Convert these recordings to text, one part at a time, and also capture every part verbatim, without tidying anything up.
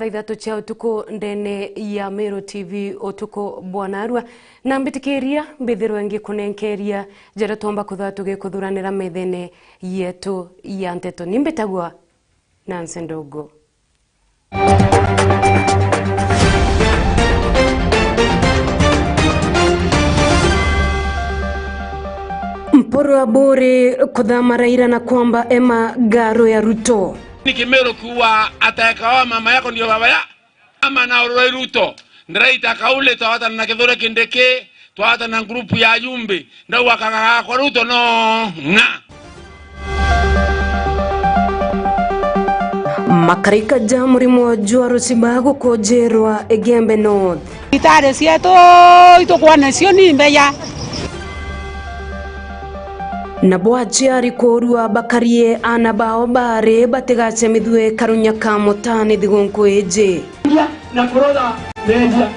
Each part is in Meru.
Thaa ithatu cia utuku ndene ya Meru T V utuku bwa narua, na mbitikiria mbithirwe ngikunenkeria jaria twomba kwithirwa tugikuthuranira methene yetu ya nteto. Ni mbitagwa Nancy Ndugu. Mpuru Aburi kuthama Raila na kwamba ema ngaro ya Ruto. Ni Kimiru kiuga, "Ataweka wa mama yako ndio baba ya ama na urwe Ruto." Ndiraita kauli, twawatana na Kithure Kindiki, twawatana na group ya Jumbe. Ndauga kagaga kwa Ruto no ng'a. Makaraika ja murimo jwa ruciba gukunjirwa Igembe North. Thibitari cietu itukwona cio ni mbeya. Nabo aciari kurua bakarie aana bao bari batigace mithue karunya ka mutani thigunku iji. Na kurora media.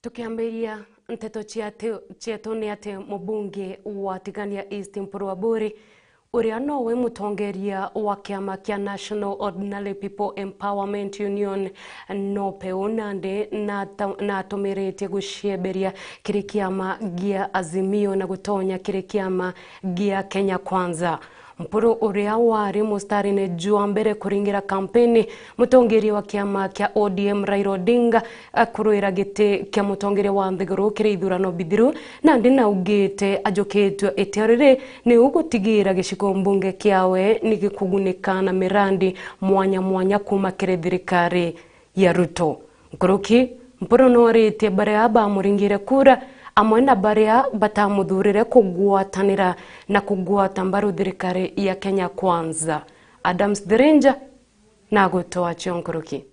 Tukiambiria nteto ciatu, cietu ni ati mubunge wa Tigania East Mpuru Aburi, uria nowe mutongeria wa kiama kia National Ordinary People Empowerment Union, NOPEU, nandi nata-, natumiritie gucieberia kiri kiama gia Azimio na gutonya kiri kiama gia Kenya Kwanza. Mpuru uria wari mustarine jwa mbere kuringira kampeni, mutongeria wa kiama kia O D M Raila Odinga, akurwira giti kia mutongeria wa nthiguru kiri ithurano bithiru, nandi naugite ajukitue itio riri ni ugutigira gicigo mbunge kiawe ni gikugunika na mirandi mwanya mwanya kuuma kiri thirikari ya Ruto. Nkuruki, Mpuru nooritie baria bamuringire kura amwe na baria batamuthurire kugwatanira na kugwata mbaru thirikari ya Kenya Kwanza. Adams Thirinja nagutwaa cio nkuruki.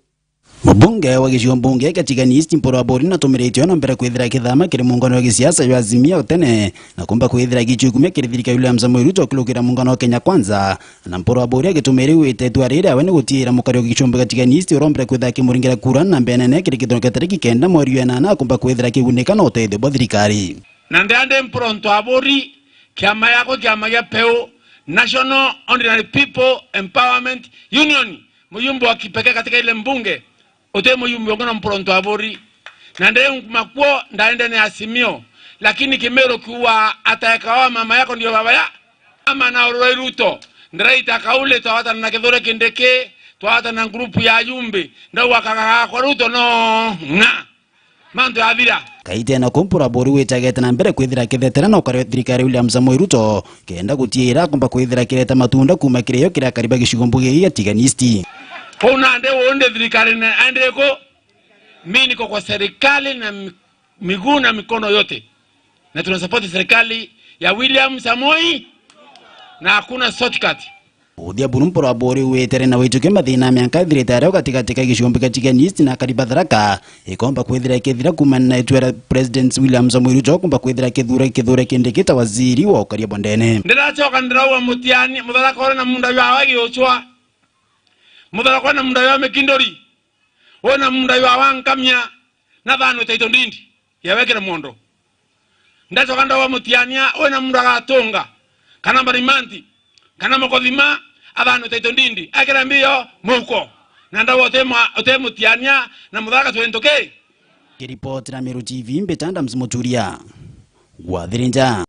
Mubunge wa gicigo mbunge kia Tigania East Mpuru Aburi natumiritio na mbere kwithira kithama kiri muungano wa gisiasa jwa Azimio tene na kumba kwithira gichiukumia kiri thirikari William Samoei Ruto kilukira muungano wa Kenya Kwanza. Na Mpuru Aburi agitumira iu wite itua riri awe ni gutiira mukari wa gicumbi ga Tigania East urombere kwithira kimuringira kura na mbere nene kiri kithurano kia tariki kenda mweri wa enana akumba kwithira kigunika na utethio bwa thirikari. Na ndi andi Mpuru Aburi, kiama yakwa kiama gia Peu, National Ordinary People Empowerment Union, mujumbe wa kipekee katika ile mbunge, uti mujumbe ungi na Mpuru Aburi. Na ndi nkuma kuo ndaende ni Azimio, lakini Kimiru kiuga, "Ataweka wa mama yako ndio baba ya ama na urwe Ruto." Ndiraita kauli, twawatana na Kithure Kindiki, twawatana na group ya Jumbe, ndauga kagaga kwa Ruto no ng'a. Mantu yathira. Kaite na kumpura buri witagete na mbere kwithira kithetera na ukari thirikari William Samoei Ruto, kenda gutiira kumba kwithira kireta matunda kuuma kiri yo kiri akari ba gicigo mbuge ya Tigania East. Kuu nandi undi thirikari na andi ku, mi niko kwa serikali na mi-, miguu na mikono yote. Na tunasapoti serikali ya William Samoei na hakuna shortcut. Uthia buru Mpuru Aburi witere na wichukia mathina ya mianka ithirite ario gatigati ka gicumbi ga Tigania East na akari ba Tharaka ikomba kwithira ikithira kuumana na itua ria President William Samoei Ruto kumba kwithira kithura kithure kindi kita waziri wa ukaria bondene. Ndiracoka ndirauga Mutiania, Mutharaka uri na munda jwawe giucwa. Mutharaka uri na munda jwawe mikinduri. Uri na munda jwawe nkamia na thano taito ndindi. Yawekere mondo. Ndacoka ndauga Mutiania, uri na munda gatunga, kana Mbarimanti, kana Mukothima, athano taito ndindi. Ekere mbio muhuko. Na ndauga uti mwa-, uti Mutiania na Mutharaka twenty K. Kiripoti na Meru T V, mbita Adams Muturia. Gwathirinja.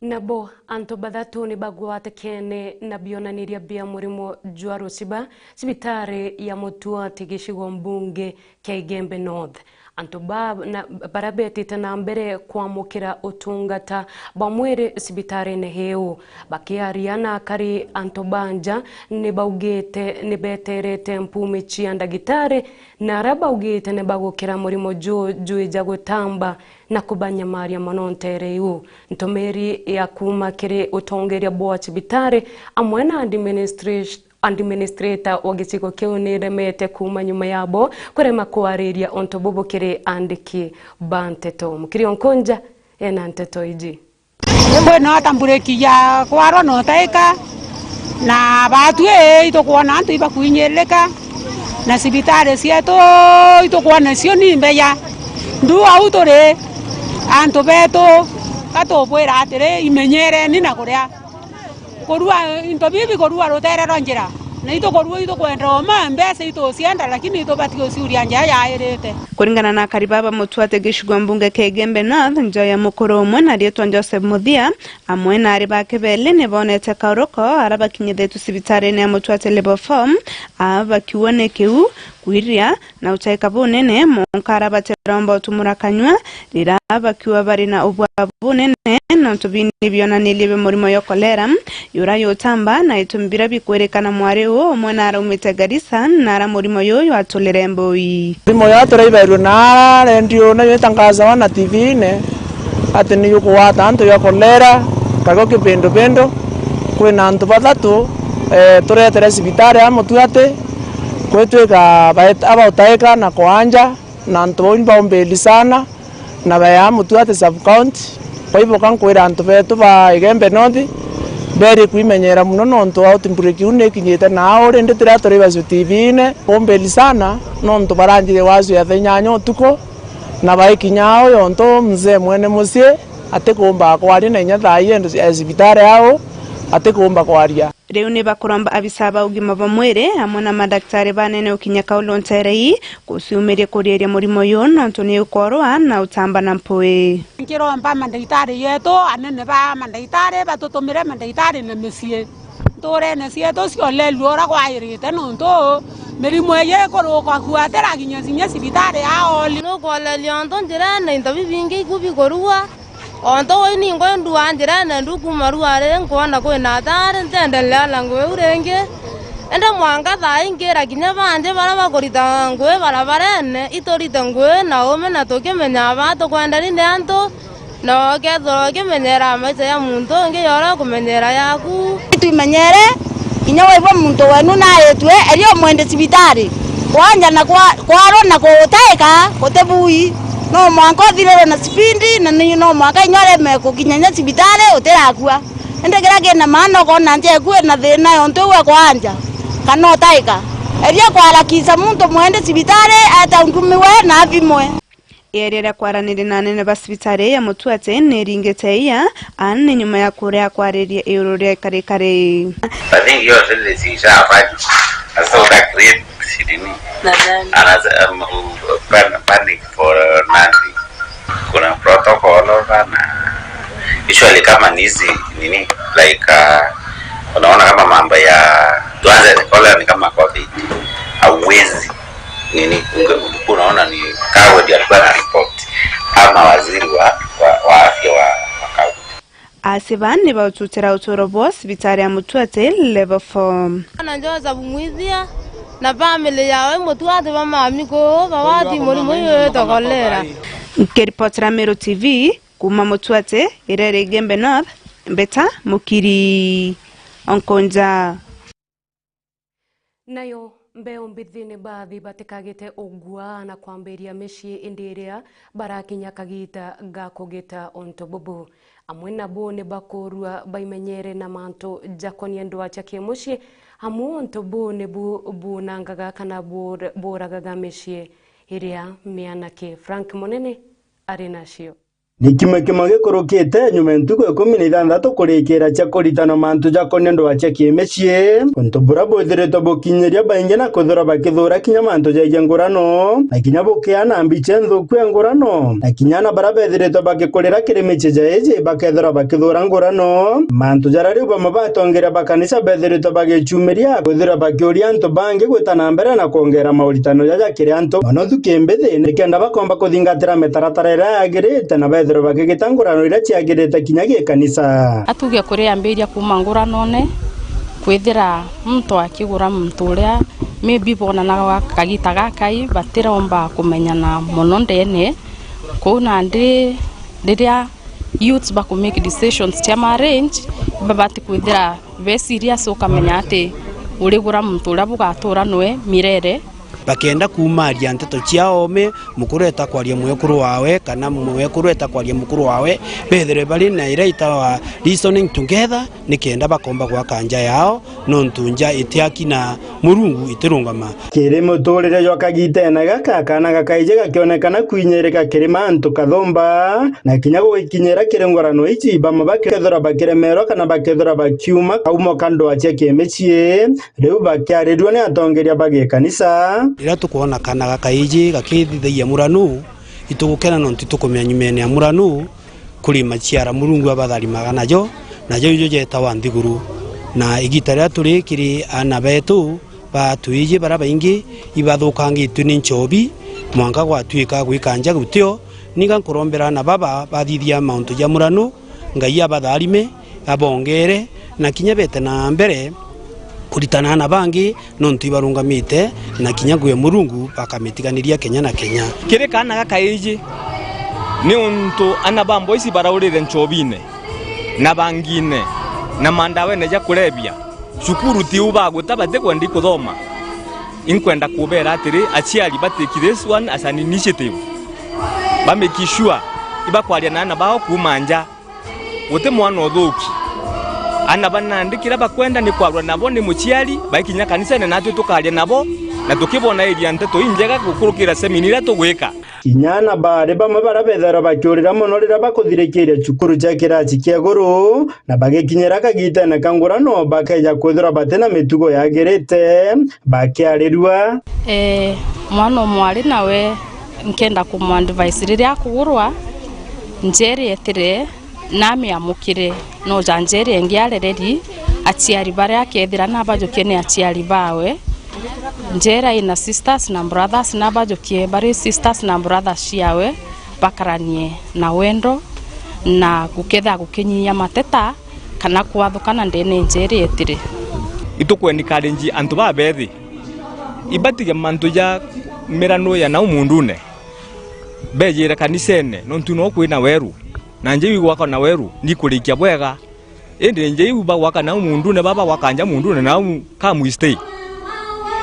Nabo antu bathatu ni bagwatikene na bionaniria bia murimo jwa ruciba cibitari ya Mutuati gicigo mbunge kia Igembe North. Antu ba-, na, baria betite na mbere kwamukira utungata bwa mwiri cibitarine iu. Bakiaria na akari, antu ba nja ni baugite ni beterete mpumi cia ndagitari na aria baugite ni bagukira murimo juu jwija gutamba na kubanyamaria mono ntere iu. Ntumiri ya kuuma kiri utongeria bwa cibitari amwe na administra-, administrator wa gicigo kiu ni iremete kuuma nyuma yabo kurema kwariria untu bubu kiri andiki ba nteto. Mukiri Onkonja ena nteto iji. Kwina tamburikia kwarwa na utaika, na baatu ii itukwona antu ibakuinyiririka, na cibitari cietu itukwona cio ni mbeya. Ndu au turi antu betu, gatubwira atiri, imenyereni na kuria. Kurua into bibi, kurua rutere rwa njira. Na itukurua itukwenda uma mbeca itucienda, lakini itubati guciuria njaa yairite. Kuringana na akari baba Mutuate gicigo mbunge kia Igembe North, Njoya Mukuru umwe na riitwa Joseph Muthia, amwe na ari bake beli ni bonete kauruko ara bakinyithetwe cibitarine ya Mutuate Level four, aa bakiuga ni kiu, kwiria na utaika bunene, monka ara batiromba utumura kanyua, rira bakiuga bari na ubwa bunene, nontu bini bionanirie bia murimo yo kolera, yura yutamba, na itumi bira bikwirikana mwari uu, umwe na araumite Garissa, na ara murimo yuyu atulire mbui. Murimo yo turaibairwe na ara redio na yo itangazawa na T V-ine, ati ni yukugwata antu ya kolera, kago kipindupindu. Kwina antu bathatu, eh, turetere cibitari ya Mutuate, Gwitwika baet-, abautaika na kwanja, na antu bau ni baumbili sana, na baya Mutuate sub county. Baibuka nkwira antu betu ba Igembe North, beri kwimenyera muno nontu wa outbreak iu ni ikinyite na au, rindi tiria turi bacio T V-ine, baumbili sana, nontu baranjire wacio ya thaa inyanya utuku, na baikinya au yontu mzee mwene mucii atikumba kwaria na inya thaa ii e cibitari au, atikumba kwaria. Riu ni bakuromba abisa ba ugima bwa mwiri amwe na madaktari banene ukinya kaulu ntere ii guciumiria kuriaria murimo uyu, nontu ni ukorwa na utamba na mpui. Nkiromba madaktari yetu, anene ba madaktari batutumire madaktari na micii nturene cietu ciolelua uria kwairite, nontu mirimo iji ikuruka kuatira kinya cinya cibitari aoli. Nukuoleria untu njirene into bibingi iku bikurua. Ontu uu ningwa ndua njirene ndu kuuma ruari, nkwona kwina atari, ntiendelea na ngugi iu ringi. Indi mwanka thaa ii nkira kinya bangi baria bakurita ngugi barabarene, iturite ngugi na uume na tukimenyaa baa tukwenderi ni antu, na ukethirwa ukimenyera maisha ya muntu ungi ya uria ukumenyera yaku. Twimenyere, kinya waigua muntu wenu naitue, eria umwende cibitari. Kwanja na kwa-, kwarwa na kutaika, guti bui. No mwanka uthirirwe na cibindi, na ni no mwanka inya ureme gukinya inya cibitari utirakua. Indi kiria kina maana, ukona nja eku ina thina yontu iu e kwanja, kana utaika. Eria kwarakisa muntu mwende cibitari, eta ungumiwe na athimwe. Iria ria kwaraniria na anene ba cibitari ya Mutuate ni iringite ia, aa ni nyuma ya kuria kwariria iguru ria ikarikari. I think hiyo shughuli zishafanywa. Sasa uta create nini? Nadhani. Anasa-, um, u-, pan-, panic for, uh, nothing. Kuna protocol over na usually kama ni hizi nini, like, uh, unaona kama mambo ya, tuanze cholera ni kama covid. Hauwezi nini, unge-, unaona ni Kawe ndio alikuwa na report ama waziri wa, wa, wa afya wa, wa kaunti. Aciba ni baututira uturo bwao cibitari ya Mutuate level four. Na Joseph Mwithia na family yawe Mutuate ba mami kuu bawati murimo uyu witwa kolera. Nkiripotera Meru T V kuma Mutuate, irere Igembe North, Mbeta Mukiri Onkonja. Nayo mbeu mbithine bathi batikagite ugua na kwambiria micii indi iria barakinya kagita ga kugita untu bubu. Amwe nabo ni bakurua baimenyere na mantu jakonie ndwaa ja kimucii, amu untu buu nibu bunangaga kana bur-, buragaga micii iria mianake. Frank Munene ari nacio. Ni kimwe kimwe gikurukite nyuma ya ntuku ikumi na ithanthatu kurikira cia kuritanwa mantu jakonie ndwaa cia kimicii, untu buria bwithiritwe bukinyiria baingi na kwithirwa bakithuura kinya mantu jegie ngurano, na kinya bukiana mbica nthuku ya ngurano, na kinya ana baria bethiritwe bagikurira kiri micii ja iji bakethirwa bakithuura ngurano, mantu jaria riu bamwe ba atongeria ba kanisa bethiritwe bagicumiria kwithirwa bakiuria antu bangi gwita na mbere na kwongera mauritano jaja kiri antu mono thuki mbithi, nikenda bakomba kuthingatira mitaratara iria yagirite na bethirwe bakigita ngurano iria ciagirite kinya gikanisa. Atuge kuri ambiria kuuma nguranone, kwithira muntu akigura muntu uria maybe bonanaga kagita gakai, batiromba kumenyana mono ndene. Kou nandi riria youths baku make decisions cia marriage, babati kwithira be serious, ukamenya ati urigura muntu uria bugatura nwe mirere, Bakenda kuumaria nteto cia oome, mukuru eta kwaria mwekuru wawe, kana mwekuru eta kwaria mukuru wawe, bethirwe bari na iria itawa reasoning together, nikenda bakomba gwaka nja yao, nontu nja itiaki na Murungu itirungama. Kiri muturire jwa kagitene gaka, kaana gakaiji gakionekana kwinyirika kiri mantu kathumba, na kinya gugikinyira kiri ngorano iji, bamwe bakethirwa bakiremerwa kana bakethirwa bakiuma kaumo ka ndwaa cia kimicii, riu bakiarirua ni atongeria ba gikanisa. Riria tukwona kaana gakaiji gakithithagia muranu, itugukena nontu itukumenya nyumene ya muranu kuri maciara Murungu abatharimaga najo, najo ijo jetawa nthiguru. Na igita riria turi kiri aana betu ba twiji baria baingi ibathukangitue ni nchobi, mwanka gwatuika gwika nja gutio, ninga nkurombera aana baba bathithia mauntu ja muranu, Ngai abatharime, abongere, na kinya bete na mbere kuritana na bangi, nontu ibarungamite na kinya ngugi ya Murungu bakamitigania kenya na kenya. Kiri kaana gakaiji, ni untu ana ba mboisi baraurire nchobine, na bangine, na mandawene ja kurebia. Cukuru tiu baguta batikwenda ikuthoma. Inkwenda kubera atiri, aciari ba take this one as an initiative. Ba make sure ibakwaria na ana bao kuuma nja. Guti mwana uthuki. Ana ba nandi kiria bakwenda ni kwarua nabo ni muciari, baikinya kanisene natwi tukaria nabo, na tukibonairia nteto injega gukurukira semina iria tugwika. Kinya ana bari bamwe baria bethairwa bakiurira mono riria bakuthirikiria cukuru cia kirasi kia iguru, na bagikinyira kagitene ka ngurano, bakeja kwithirwa bati na mitugo yagirite, bakiarirua. Eh, mwana o mwari nawe nkenda kumu advise riria akugurwa, njeri etire, namiamukire, no ja njeri engi arereri, aciari baria akethira nabajukie ni aciari bawe. Njera ina sisters na brothers, nabajukie bari sisters na brothers ciawe, bakaranie na wendo, na gukethira gukinyia mateta kana kwathukana ndene njeri etire. Itukwencourage antu babethi, ibatige mantu ja mirano ya nau mundune, bejire kanisene, nontu no kwina weru, na nje igwakwa na weru, nikurikia bwega. Indi nje iu bagwaka nau mundune, baba gwaka nja mundune nau, come we stay.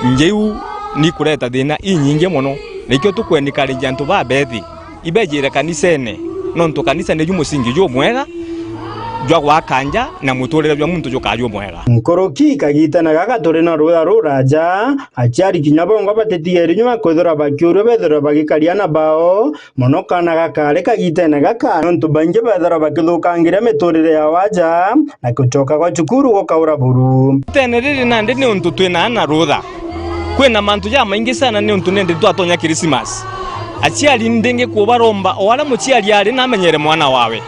Nje iu nikureta thina inyingi mono. Nikio tukwencourage antu babethi, ibejire kanisene, nontu kanisa niju musingi jumwega jwa gwaka nja, na muturire jwa muntu jukaa jumwega. Nkuruki kagitene gaka turi na rutha ruraja, aciari kinya bongwa batitigeri nyuma kwithirwa bakiurua bethirwe bagikaria ana bao, mono kaana gakari kagitene gaka, nontu baingi bethirwa bakithukangiria miturire ya waja, na gucoka gwa cukuru gukaura buru. Itene riri nandi ni untu twina ana rutha. Kwina mantu jamaingi sana ni untu nindi twatonya Christmas. Aciari ndingi kubaromba, o aria muciari ari namenyere mwana wawe.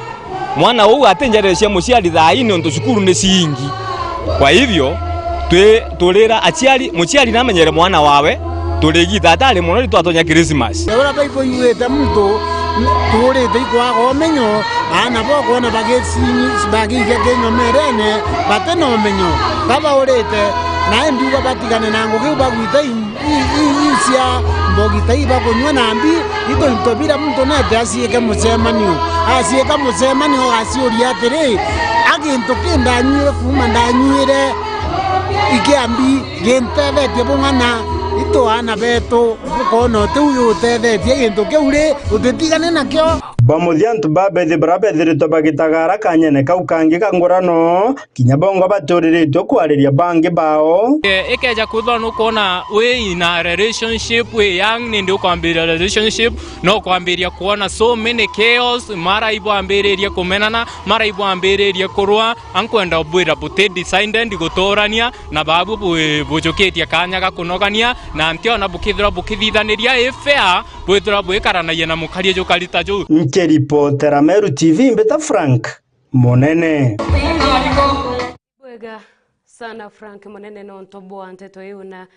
Mwana uu atinjerecia muciari thaa ii niuntu cukuru ni ciingi. Kwa hivyo, twi-, turira aciari, muciari namenyere mwana wawe, turi igita atari mono ritwatonya Christmas. Uria Bible yugite muntu, tuurite ikwaga umenyo, aana bokwona bagiciini-, bagiikia kinyomerene, bati na umenyo. Babaurite, na imbiuga batigane na ngugi iu bagwita i-, i-, i-, iu cia mbogi ta ibakunyua na mbi, into, into bira muntu nete aciike mucemanio. Aciika mucemanio, agaciuria atiri, a gintu ki ndanyuire kuuma ndanyuire ikia mbi gintethetie bung'ana? Itu aana betu, bukoona uti u utethetie gintu kiu ri, utitigane nakio. Bamuthia antu babethi bara bethiritwe bagitagara kanyene kau kangi ka ngurano, kinya bongwa baturiritwe kwariria bangi bao. Eh, ikeja kwithirwa nukwona wi in a relationship, wi young, nindi ukwambiria relationship, no kwambiria kwona so many chaos, mara ibwambiririe kumenana, mara ibwambiririe kurwa, ankwenda ubwira buti decided guturania, na babu bu-, bujukitie kanya ga kunogania, na ntiona bukithirwa bukithithaniria i fair, bwithirwa bwikaranagia na mukari jukarita ju. Nkiripotera Meru T V, mbita Frank Munene. Bwega sana Frank Munene nontu bwa nteto iu, na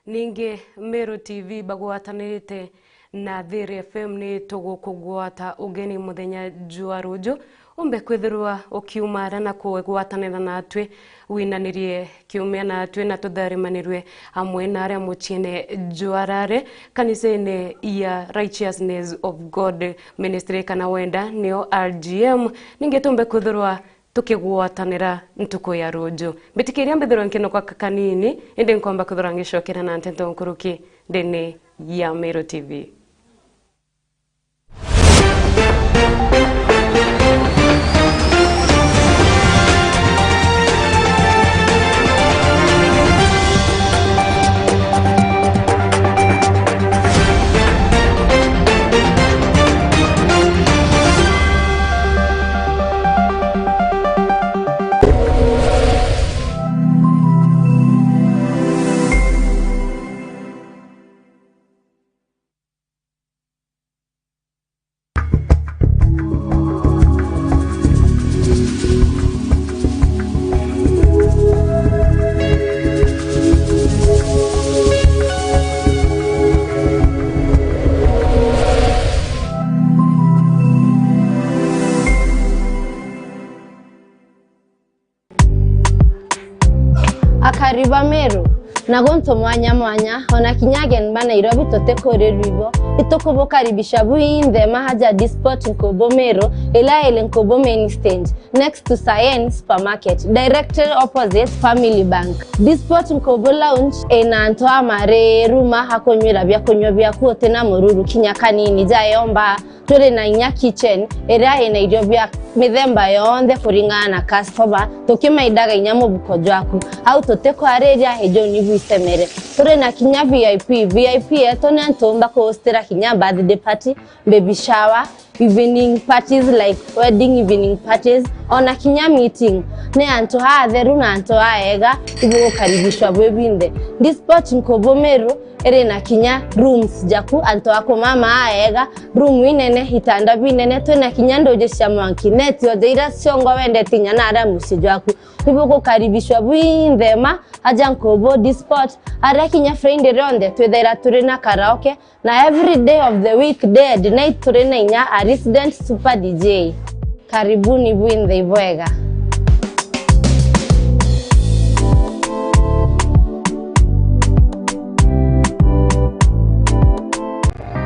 ningi Meru T V bagwatanirite na Thiri F M ni tugukugwata ugeni muthenya jwa ruju. Umbe kwithirwa ukiuma ara na kugwatanira natwi, winanirie kiumia natwi na tutharimanirwe amwe na aria muciene jwa rari kanisene ya Righteousness of God Ministry kana wenda nio R G M. Ningi tumbe kwithirwa tukigwatanira ntuku ya ruju. Mbitikiria mbithirwe nkinokwa kanini, indi nkomba kwithirwa ngicokera na nteto nkuruki ndene ya Meru T V. Akari ba Meru, na guntu mwanya mwanya, ona kinya ageni ba Nairobi tutikurirwa ibo, itukubukaribisha bwinthe maha ja Disport Nkubu Meru, ila iri Nkubu Main Stage, next to Sayen Supermarket, directly opposite Family Bank. Disport Nkubu Lounge ina antu amariru ma akunywira biakunywa biaku utina mururu kinya kanini ja yomba. Turi na inya kitchen iria ina irio bia mithemba yonthe kuringana na customer, tukimaidaga inya mubuko jwaku. Au tutikwariria, ijuni bwisemere. Turi na kinya V I P. V I P yetu ni antu umba kuhostira kinya birthday party, baby shower, evening parties like wedding evening parties, ona kinya meeting. Ni antu atheru na antu aega, ibugukaribishwa bwi bwinthe. Disport Nkubu Meru iri na kinya rooms jaku, antu a kumama aega, room inene, itanda binene, twina kinya nduji cia mwanki, net yonthe iria ciongo wendete inya na aria mucii jwaku. Ibugukaribishwa bwinthe ma aja Nkubu Disport, aria kinya Friday rionthe twithaira turi na karaoke, na every day of the week, day and night, turi na inya a resident super D J. Karibuni bwinthe ibwega.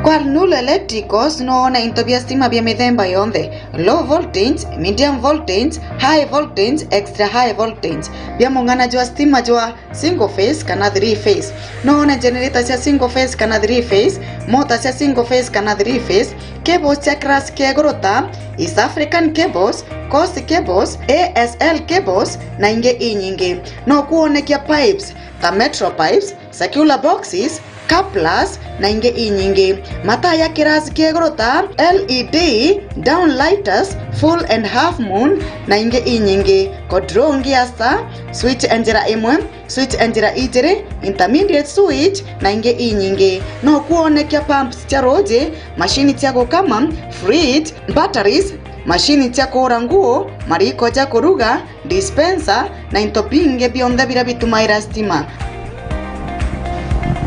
Kwa Alnur Electricals no wone into bia stima bia mithemba yonthe, low voltage, medium voltage, high voltage, extra high voltage, bia mung'ana jwa stima jwa single phase kana three phase. No wone generator cia single phase kana three phase, mota cia single phase kana three phase, cables cia class kia iguru ta East African Cables, Coast Cables, A S L Cables na ingi inyingi. No kuonekia pipes ta Metro Pipes, Circular Boxes, Couplers na ingi inyingi. Mataa ya class kia iguru ta L E D, Downlighters, Full and Half Moon na ingi inyingi. Control ngia star, switch ya njira imwe, switch ya njira ijiri, intermediate switch na ingi inyingi. No kuonekia pumps cia ruuji, mashini cia gukama, fridge, batteries, mashini cia kuura nguo, mariko ja kuruga, dispenser na into bingi bionthe biria bitumaira stima.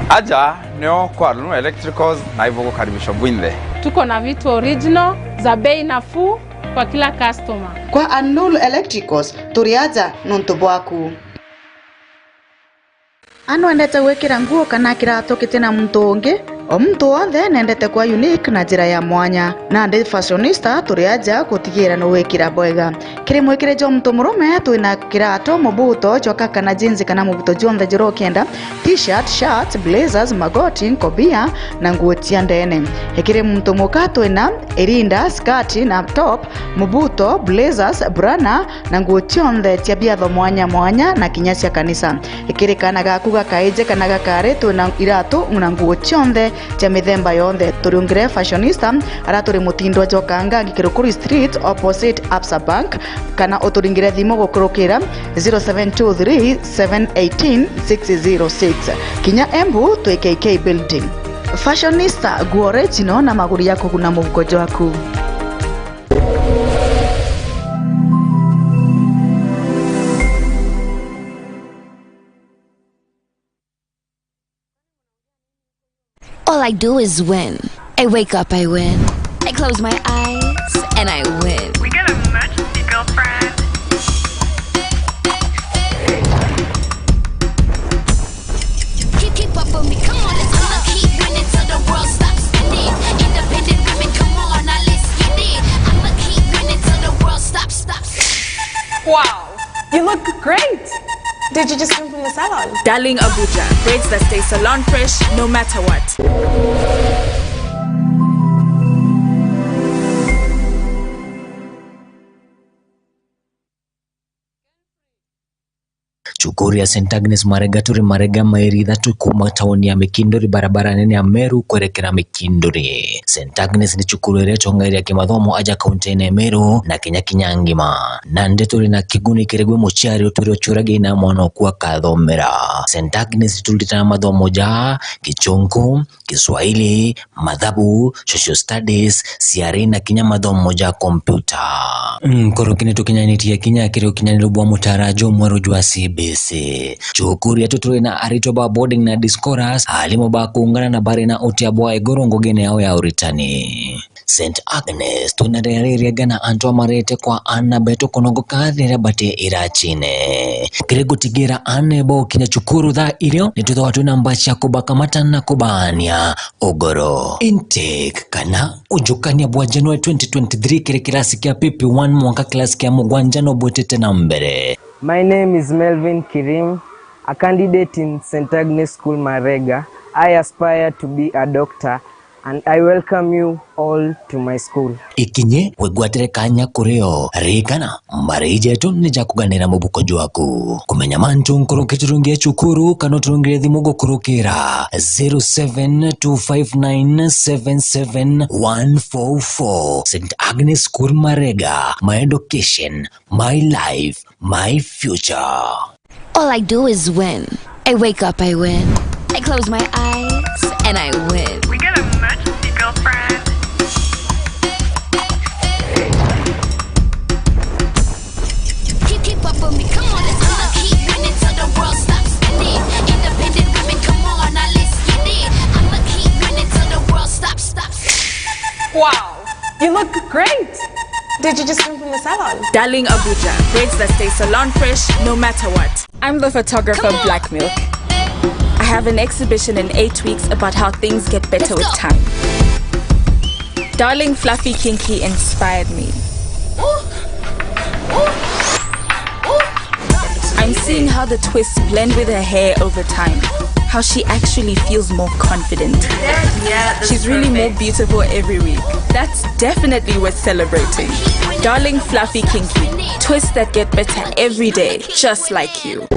Aja nio kwa Alnur Electricals na ibugukaribishwa bwinthe. Tuko na vitu original za bei nafuu kwa kila customer. Kwa Alnur Electricals, turi aja nuntu bwaku. A nwendete gwikira nguo kana kiratu kiti na muntu ungi? O muntu wonthe nendete kwa unique na njira ya mwanya. Nandi Fashionista turi aja gutigira ni wikira bwega. Kiri mwikire jwa muntu murume, twina kiratu, mubuto, jwa kaka na jeans kana mubuto jwonthe juria ukienda, t-shirt, shirts, blazers, magoti, nkobia na nguo cia ndene. Kiri muntu muka, twina irinda, skirt na top, mubuto, blazers, burana na nguo cionthe cia biatho mwanya mwanya na kinya cia kanisa. Kiri kaana gaku gakaiji kana gakari, twina iratu na nguo cionthe cia mithemba yonthe. Turiungire Fashionista, aria turi Mutindwa jwa Kangangi, Kirukuri Street, opposite Absa Bank, kana uturingire thimu gukurukira zero seven two three, seven eighteen, six zero six. Kinya Embu twi K K Building. Fashionista, nguo original na maguri ya kuguna mubuko jwaku. All I do is win. I wake up, I win. I close my eyes, and I win. We got emergency, girlfriend. Keep, keep up with me, come on, let's go. I'ma keep winning till the world stops spinning. Independent women, come on, now let's get it. I'ma keep winning till the world stops, stops. Did you just come from the salon? Darling Abuja, braids that stay salon fresh no matter what. Cukuru ya Saint Agnes Marega turi Marega, mairi ithatu kuuma tauni ya Mikinduri, barabara nene ya Meru kwerekera Mikinduri. Saint Agnes ni cukuru iria itongeeria kimathomo aja kaunti-ini ya Meru na Kenya kinya ngima. Na ndi turi na kiguni kiri gwi muciari utwire uciuragia ina mwana oku akathomera. Saint Agnes turutaga mathomo ja Kichungu, Kiswahili, mathabu, social studies, C R E na kinya mathomo ja kompyuta. Nkuruki ni tukinyanitie kinya kiri ukinyaniru bwa mutaara jumweru jwa C B C. Cukuru yetu turi na aritwa ba boarding na day scholars, aarimu ba kuungana na bari na utia bwa iguru ngugine yao ya uritani. Saint Agnes, twina riria ririaga na antu amarete kwa aana betu kunogoka riria bati iracine. Kiri gutigira aana bo kinya cukuru thaa irio, ni twithagwa twina mbaa cia kubakamata na kubaania ugoro. Intake kana ujukania bwa January twenty twenty-three kiri kirasi kia P P one mwanka kirasi kia mugwanja no bwitite na mbere. My name is Melvin Kirim, a candidate in Saint Agnes School Marega. I aspire to be a doctor and I welcome you all to my school. Ikinye wigwatire kanya kuri o. Ririkana, mbari jetu ni ja kuganira mubuko jwaku. Kumenya mantu nkuruki turungie cukuru kana uturungire thimu gukurukira zero seven two five nine seven seven one four four. Saint Agnes School Marega, my education, my life, my future. All I do is win. I wake up, I win. I close my eyes, and I win. We got a emergency, girlfriend. Keep, keep up with me, come on, let's go. I'ma keep winning till the world stops spinning. Independent women, come on, now let's get it. I'ma keep winning till the world stops, stops. Wow, you look great. Did you just come from the salon? Darling Abuja, braids that stay salon fresh no matter what. I'm the photographer Black Milk. I have an exhibition in eight weeks about how things get better with time. Darling Fluffy Kinky inspired me. I'm seeing how the twists blend with her hair over time. How she actually feels more confident. She's really more beautiful every week. That's definitely worth celebrating. Darling Fluffy Kinky, twists that get better every day, just like you.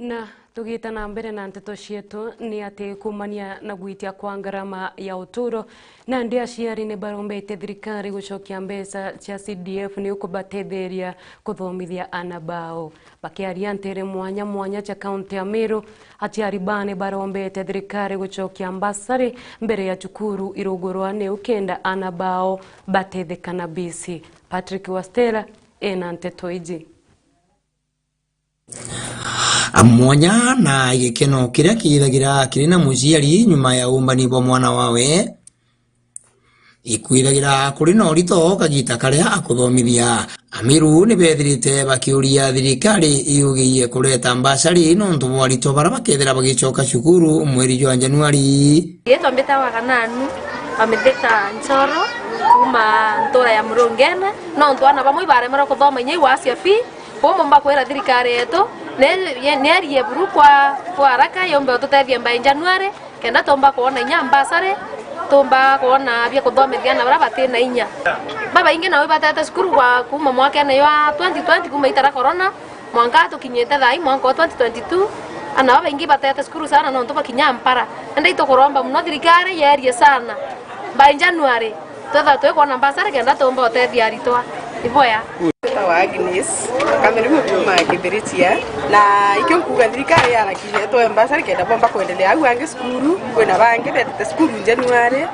Na tugite na mbere na nteto cietu, ni ati kuumania na gwitia kwa ngarama ya uturo, nandi aciari ni barombete thirikari gucokia mbeca cia C D F ni ukubatetheria kuthomithia aana bao. Bakiaria ntere mwanya mwanya cia kaunti ya Meru, aciari baa ni barombete thirikari gucokia mbasari mbere ya cukuru irugurwa, niu kenda aana bao batetheka na bisi. Patrick Wastela ena nteto iji. Mwanya na gikeno kiria kiithagira kiri na muciari nyuma ya uumbani bwa mwana wawe, ikwithagira kuri na urito kagita karia akuthomithia. Amiru ni bethirite bakiuria thirikari iugiie kureta mbasari nontu bwa aritwa baria bakethira bagicoka cukuru mweri jwa Januari. Riitwa mbitawa Kananu, bamithita Nchoro, kuuma ntura ya Murungene, nontu aana bamwe ibaremerwe kuthoma inya igwacia fee. Kwou mbumba kwira thirikari yetu ni, ni yerie buru kwa, kwa haraka yumbe ututethia by January, kenda tumba kwona inya mbasari, tumba kwona bia kuthomithia aana baria batina inya. Babaingi nao ibatete cukuru kwa kuuma mwakene jwa twenty twenty, kuuma itara corona, mwanka tukinyite thaa ii, mwanka wa twenty twenty-two, aana babaingi ibatete cukuru sana nontu bakinya mpara. Indi itukuromba mono thirikari yerie sana by January. Twethagwa twikwona mbasari kenda tuumba utethia aritwa. Iboya. Njitawa Agnes Kathuri, mutuma Kithirichia, na ikio nkuuga thirikari yarakirie twe mbasari kenda bomba kwendelea au angi cukuru, kwina bangi betete cukuru January.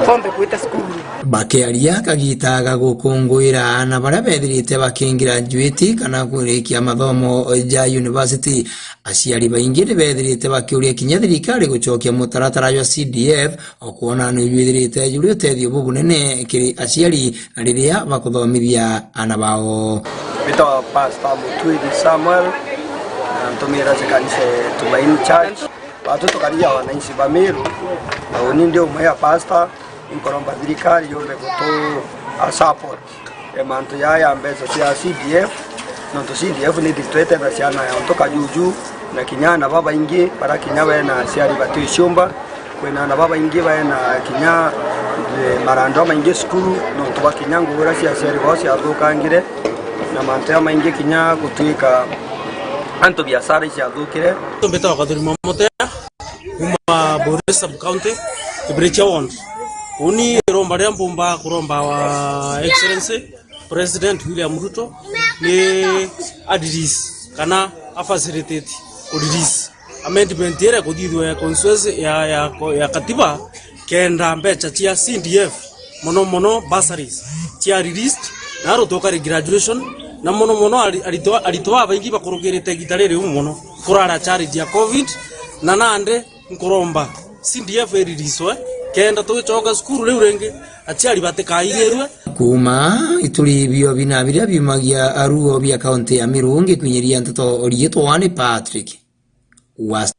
Kombe kwita cukuru. Bakiaria kagita ga gukunguira aana baria bethirite bakingira njuiti kana kurikia mathomo ja university, aciari baingi ni bethirite bakiuria kinya thirikari gucokia mutaratara jwa C D F, o kwona ni ujwithirite juri utethio bubunene kiri aciari riria bakuthomithia aana bao. Mbitagwa Pastor Mutwiri Samuel, na ntumira kanisa Tumaini Church. Batu tukaria wananchi ba Meru, na uni ndi umwe ya pastor, inkoromba thirikari yumbe gutu a support ya mantu jaa ya mbeca cia C D F, nontu C D F ni thitwete na ciana ya untu kajuju, na kinya aana babaingi bara kinya bena aciari baticiumba, kwina aana babaingi bena kinya, eh, marandu jamaingi cukuru, nontu bwa kinya ngugi iria cia aciari bao ciathukangire, na mantu jamaingi kinya gutuika antu biashara iciathukire. Mbitagwa Kathuri Mwamotea, kuma Buuri sub county, Kibirichia ward. Uni iromba riria mbumba kuromba wa Excellency President William Ruto ni a release kana a facilitate ku release amendment iria ikuthithua ya constituency ya, ya, ya katiba, kenda mbeca cia C D F, mono mono bursaries, cia released, na arutwo kari graduation, na mono mono ari-, aritwa, aritwa babaingi bakurukirite igita riri umu mono, kurara challenge ya covid, na nandi nkuromba C D F iririswe, kenda tugicoka cukuru riu ringi, aciari batikairirwe. Kuuma ituri bio bina biria biumagia aruo bia kaunti ya Meru, ngikwinyiria nteto riitwa ni Patrick was.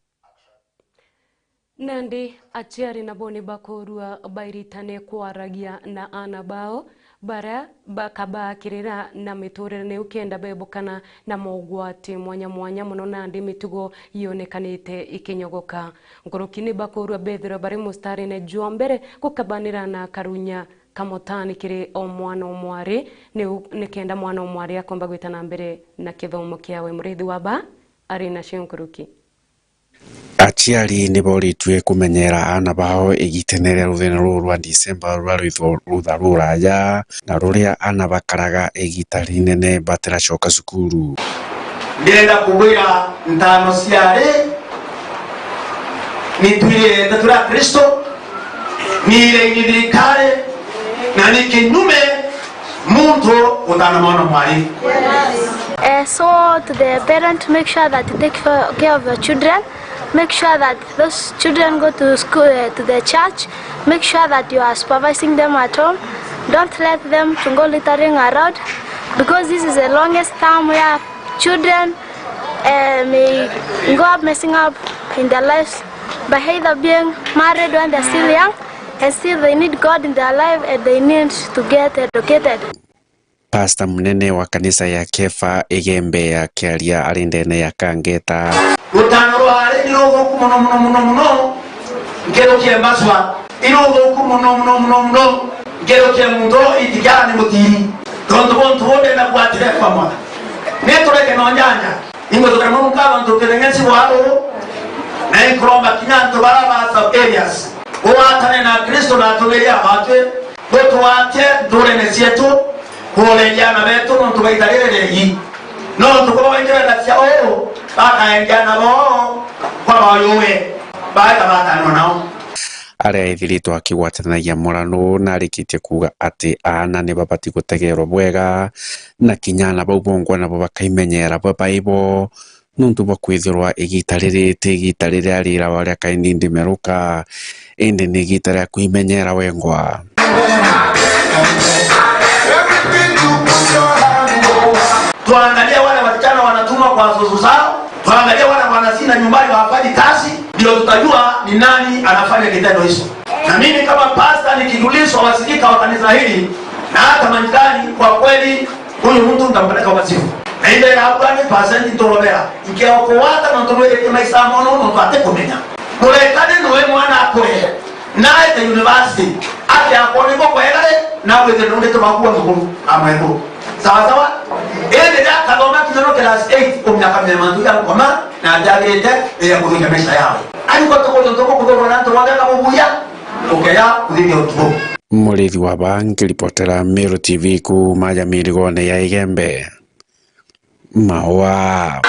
Nandi aciari nabo ni bakorua bairitane kwaragia na aana bao, baria bakabakirira na miturire niu kenda bebukana na mogwati mwanya mwanya mono, nandi mitugo yonekanite ikinyogoka. Nkuruki ni bakorua bethirwa bari mustarine jwa mbere gukabanira na karunya kamotani kiri o mwana o mwari, niu nikenda mwana o mwari akomba gwita na mbere na kithomo kiawe. Murithi wa ba ari nacio nkuruki. Aciari ni boritue kumenyera aana bao igitene ria ruthene ruru rwa Disemba ruria rwithagwa rutha ruraya, na ruria aana bakaraga igita rinene batiracoka cukuru. Ndenda kugwira ntano ciari, ni twirire nteto ria Kristo, ni iraini thirikari, na ni kinyume muntu gutana mwana mwari. Eh, so to the parent, make sure that you take fa-, care of your children. Make sure that those children go to school, eh, to the church. Make sure that you are supervising them at home. Don't let them to go littering around, because this is the longest time where children, eh, may go up messing up in their lives by either being married when they're still young, and still they need God in their life and they need to get educated. Pasta munene wa kanisa ya Kefa Igembe akiaria ari ndene ya Kangeta. Rutano rwari ni ruthuku muno, muno, muno, muno, nkirukia mbacwa, i ruthuku muno, muno, muno, muno, nkirukia muntu itikiara ni mutiri. Tontu buntu bunde na gwatire kwa mwana. Ni tureke no njanja. Ingwe tukana Murungu abantu tukitheng'eci bwa uu, na inkuromba kinya antu bara ba sub areas, ugwatane na Kristo na atugeria abatwi, gutwatie nturene cietu, kuureria ana betu nontu baita riri regi. Nontu kuba baingi benda cia uu, bakaendia ana boo kwa bayuwe, baeta batanwa nao. Aria ethiritwe akigwatanagia murano na arikitie kuuga ati aana ni babati gutegerwa bwega, na kinya aana bau bongwa nabo bakaimenyera bo baibo, nontu bwa kwithirwa igita riri ti igita riria rirawa ria kaindindi meruka, indi ni igita ria kwimenyera wengwa. Tuangalie wale wasichana wanatumwa kwa wazazi wao, tuangalie wale wanashinda nyumbani hawafanyi kazi, ndio tutajua ni nani anafanya kitendo hicho. Na mimi kama pasta nikijulishwa washirika wa kanisa hili na hata majirani, kwa kweli huyu mtu nitampeleka kwa chifu. Na ile ya bwana pasenti ntorobera, nkiokowata na ntorwete maisha mono no twate kumenya. Murekane noe mwana akure, na aete university, ati akone ko kwegare, na wethe nonde tubakua mukuru amwego. Sawa sawa? Ende ya kathoma kinya no class eight, ku miaka mia mantu ya ngoma, na njagirite ya kuthukia maisha yawe. Ariko tukujo tuko kuthogora na antu wabeka mubuya, ukeya kuthithia utuku. Murithi wa ba nkiripotera Meru T V kuuma Jamirigone ya Igembe. Mawa.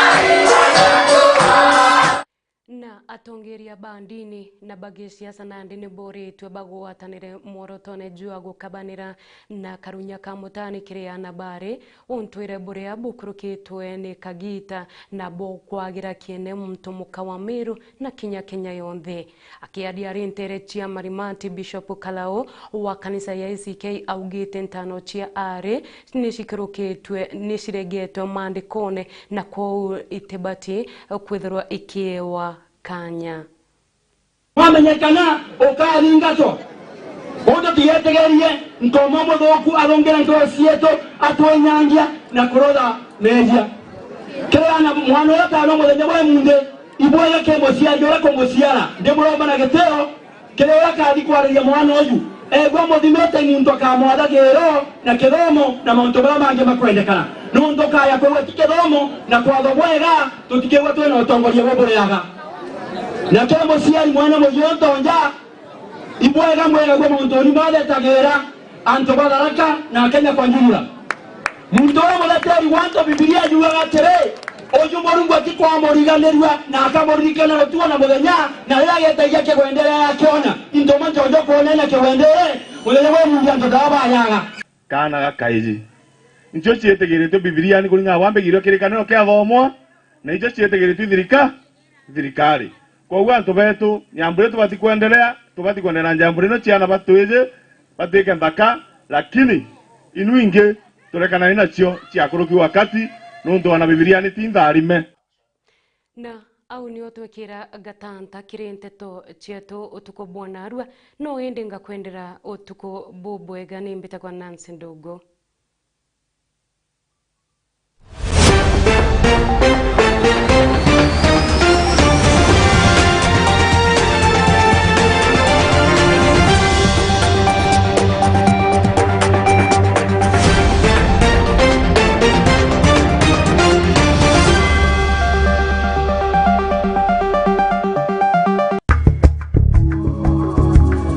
Na Atongeria ba ndini na ba gisiasa nandi ni boritwe bagwatanire mworotonene jwa gukabanira na karunya ka mutani kiri ana bari, untwire buria bukurukitwe ni kagita na bukwagira kiene muntu muka wa Meru na kinya Kenya yonthe. Akiaria ari ntere cia Marimati, Bishop Kalao wa kanisa ya A C K augite ntano cia ari ni cikurukitwe, ni ciregetwe maandikone, na kwou itibati kwithirwa ikiewa kanya. Wamenyekana, ukaringatwo. Untu tugetigerie nkomo muthuku athungire ngoro cietu, atwinyangia na kurutha meejia. Kiri ana mwana uria ataana muthenya wa imunthi, ibwega ki muciari uria kumuciara, ndimuromba na gitio, kiri uria akathi kwariria mwana uju, egua muthimite muntu akamwatha kiiro na kithomo na mauntu maria mangi makwendekana. Nuntu ukaya kwigua ti kithomo na kwatho bwega, tutikigua twina utongoria buburiaga. Na kiri muciari mwana muyu ntonja, ibwega mwegagua mauntu ni mathetagira antu ba Tharaka na Akenya kwa njumla. Muntu uria mutheteri wa antu, Bibilia yugaga atiri, uju Murungu atikwamuriganirua na akamuririkana utuku na muthenya, na riria agetagia kigwenderea akiona. Into manjonjo kuonena kigwendere, muthenya wa imunthi antu taa bayaga. Kaana gakaiji. Ncio ciitigiritwe Bibiliani kuringana na bwambigirwe kirikaniro kiathomwa, na icio ciitigiritwe thirika-, thirikari. Kwoguo antu betu, nyambo iria tubati kwenderea, tubati kwenderea na njambo ino ciana batwiji, batwike nthaka, lakini inu ingi turekanani nacio ciakuruki wakati, nuntu ona Bibiliani ti ntharime. Na au nio twekira gatanta kiri nteto cietu utuku bwa narua, no indi ngakwendera utuku bubwega. Ni mbitagwa Nancy Ndugu.